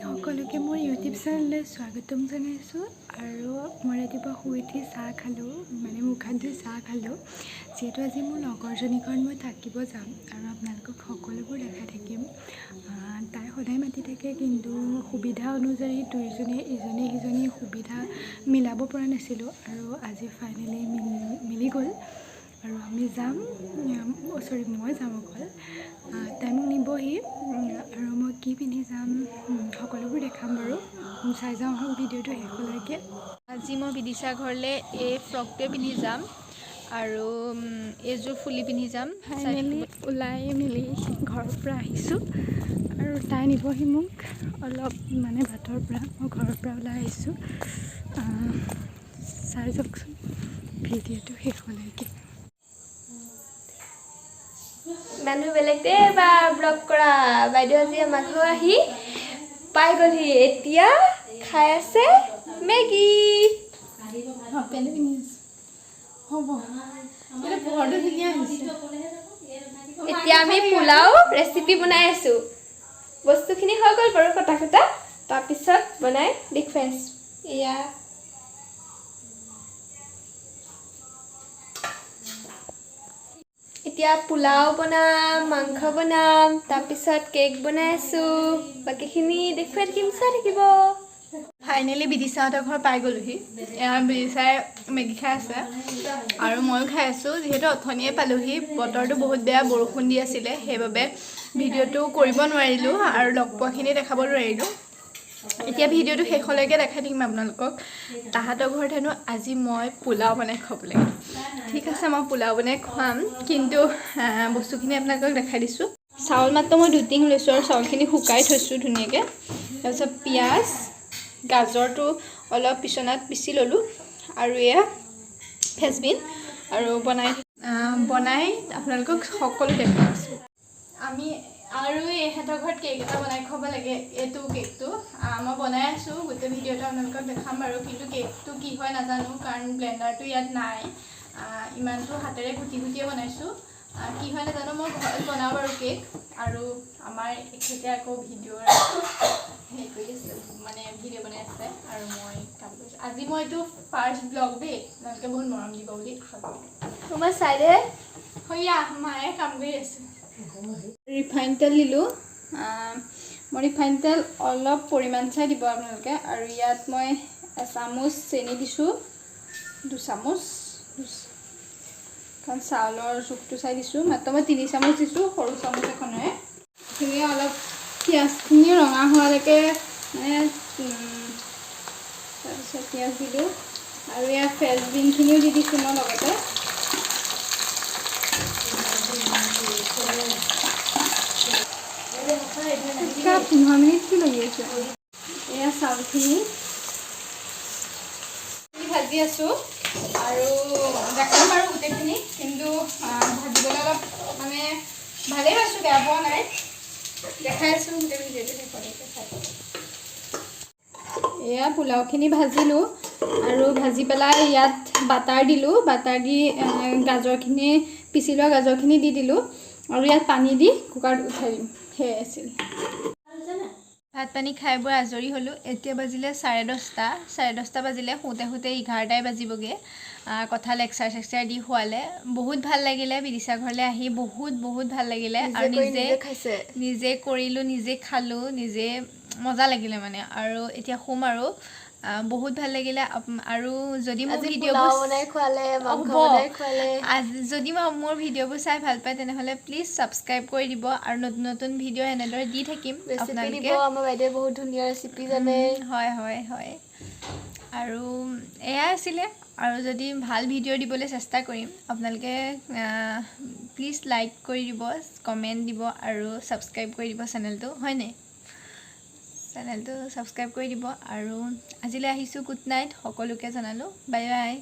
সকলোকে মোৰ ইউটিউব চেনেললৈ স্বাগতম জনাইছোঁ। আৰু মই ৰাতিপুৱা শুই উঠি চাহ খালোঁ, মানে মুখ হাত ধুই চাহ খালোঁ। যিহেতু আজি মোৰ লগৰজনী ঘৰত মই থাকিব যাম আৰু আপোনালোকক সকলোবোৰ দেখাই থাকিম। তাই সদায় মাতি থাকে, কিন্তু সুবিধা অনুযায়ী দুইজনীয়ে ইজনে সিজনী সুবিধা মিলাব পৰা নাছিলোঁ আৰু আজি ফাইনেলি মিলি গ'ল আৰু আমি যাম। চৰি, মই যাম অকল, তাই মোক নিবহি। আৰু মই কি পিন্ধি যাম সকলোবোৰ দেখাম বাৰু, চাই যাওঁ আহক ভিডিঅ'টো শেষলৈকে। আজি মই বিদিশা ঘৰলৈ এই ফ্ৰকটোৱে পিন্ধি যাম আৰু এইযোৰ ফুলি পিন্ধি যাম। ফাইনেলি ওলাই মেলি ঘৰৰ পৰা আহিছোঁ আৰু তাই নিবহি মোক অলপ মানে বাটৰ পৰা। মই ঘৰৰ পৰা ওলাই আহিছোঁ, চাই যাওকচোন ভিডিঅ'টো শেষলৈকে। মানুহ বেলেগ দেই এবাৰ ব্লগ কৰা। বাইদেউ আজি আমাৰ ঘৰ আহি পাই গ'লহি, এতিয়া খাই আছে মেগী। হ'ব, পোহৰটো ধুনীয়া হৈছে। এতিয়া আমি পোলাও ৰেচিপি বনাই আছোঁ। বস্তুখিনি হৈ গ'ল বাৰু কটা কটা, তাৰপিছত বনাই দেখুৱাই আছোঁ। এয়া এতিয়া পোলাও বনাম, মাংস বনাম, তাৰপিছত কেক বনাই আছোঁ। বাকীখিনি দেখুৱাই থাকিম, চাই থাকিব। ফাইনেলি বিদিশাহঁতৰ ঘৰ পাই গ'লোহি। এয়া বিদিশাই মেগী খাই আছে আৰু ময়ো খাই আছোঁ। যিহেতু অথনিয়ে পালোহি, বতৰটো বহুত বেয়া, বৰষুণ দি আছিলে, সেইবাবে ভিডিঅ'টো কৰিব নোৱাৰিলোঁ আৰু লগ পোৱাখিনি দেখাব নোৱাৰিলোঁ। এতিয়া ভিডিঅ'টো শেষলৈকে দেখাই থাকিম আপোনালোকক। তাহাঁতৰ ঘৰত হেনো আজি মই পোলাও বনাই খুৱাব লাগে। ঠিক আছে, মই পোলাও বনাই খুৱাম, কিন্তু বস্তুখিনি আপোনালোকক দেখাই দিছোঁ। চাউল মাত্ৰ মই 2 টিং লৈছোঁ আৰু চাউলখিনি শুকাই থৈছোঁ ধুনীয়াকৈ। তাৰপিছত পিঁয়াজ, গাজৰটো অলপ পিছনাত পিচি ল'লোঁ আৰু এয়া ফ্ৰেঞ্চবিন আৰু বনাই বনাই আপোনালোকক সকলো দেখুৱাই আছোঁ আমি। আৰু ইহঁতৰ ঘৰত কেক এটা বনাই খুৱাব লাগে। এইটো কেকটো মই বনাই আছোঁ, গোটেই ভিডিঅ'টো আপোনালোকক দেখাম বাৰু। কিন্তু কেকটো কি হয় নাজানো, কাৰণ ব্লেণ্ডাৰটো ইয়াত নাই। ইমানটো হাতেৰে কুটি কুটিয়ে বনাইছোঁ। কি হয় নাজানো। মই ঘৰত বনাওঁ বাৰু কেক। আৰু আমাৰ এখেতে আকৌ ভিডিঅ'ৰ হেৰি কৰি আছে, মানে ভিডিঅ' বনাই আছে আৰু মই কাম কৰিছোঁ। আজি মই এইটো ফাৰ্ষ্ট ব্লগ দেই, আপোনালোকে বহুত মৰম দিব বুলি আশা কৰিলোঁ। তোমাৰ চাইডে সৈয়া মায়ে কাম কৰি আছে। ৰিফাইন তেল দিলোঁ। মই ৰিফাইন তেল অলপ পৰিমাণ চাই দিব আপোনালোকে। আৰু ইয়াত মই এচামুচ চেনি দিছোঁ, 2 চামুচ, কাৰণ চাউলৰ জোখটো চাই দিছোঁ। মাত্ৰ মই 3 চামুচ দিছোঁ সৰু চামুচ এখনেৰে। এইখিনি অলপ পিঁয়াজখিনি ৰঙা হোৱালৈকে মানে তাৰপিছত পিঁয়াজ দিলোঁ আৰু ইয়াত ফ্ৰেঞ্চ বিনখিনিও দি দিছোঁ মই লগতে। 15 মিনিট কি লাগি আছে? এয়া চাউলখিনি ভাজি আছোঁ আৰু দেখাম বাৰু গোটেইখিনি। কিন্তু ভাজিবলৈ অলপ মানে ভালেই পাইছোঁ, বেয়া পোৱা নাই। দেখাই আছোঁ গোটেই ভিডিঅ'টো শেষলৈকে চাই। এয়া পোলাওখিনি ভাজিলোঁ আৰু ভাজি পেলাই ইয়াত বাটাৰ দিলোঁ। বাটাৰ দি গাজৰখিনি, পিচি লোৱা গাজৰখিনি দি দিলোঁ আৰু ইয়াত পানী দি কুকাৰত উঠাই দিম। সেয়াই আছিল। ভাত পানী খাই বৈ আজৰি হ'লোঁ। এতিয়া বাজিলে 10:30। 10:30 বাজিলে, শুওঁতে শুওঁতে 11টাই বাজিবগৈ। কথা লেকচাৰ চেকচাৰ দি শুৱালে। বহুত ভাল লাগিলে বিদিশা ঘৰলৈ আহি, বহুত বহুত ভাল লাগিলে। আৰু নিজে খাইছে। নিজে কৰিলোঁ, নিজে খালোঁ, নিজে মজা লাগিলে মানে। আৰু এতিয়া শুম আৰু বহুত ভাল লাগিলে। আৰু যদি মোৰ আজি ভিডিঅ'বোৰ পোলাও বনাই খুৱালে, মাংস হ'ব। বনাই খুৱালে। আজি যদি মই মোৰ ভিডিঅ'বোৰ চাই ভাল পায়, তেনেহ'লে প্লিজ ছাবস্ক্ৰাইব কৰি দিব আৰু নতুন নতুন ভিডিঅ' এনেদৰে দি থাকিম। ৰেচিপি আপোনালোকে দিব, আমাৰ বাইদেৱে বহুত ধুনীয়া ৰেচিপি জানে। হয়, আৰু এয়াই আছিলে। আৰু যদি ভাল ভিডিঅ' দিবলৈ চেষ্টা কৰিম। আপোনালোকে প্লিজ লাইক কৰি দিব, কমেণ্ট দিব আৰু ছাবস্ক্ৰাইব কৰি দিব চেনেলটো, হয়নে? চেনেলটো ছাবস্ক্ৰাইব কৰি দিব। আৰু আজিলৈ আহিছোঁ, গুড নাইট সকলোকে জনালোঁ, বাই বাই।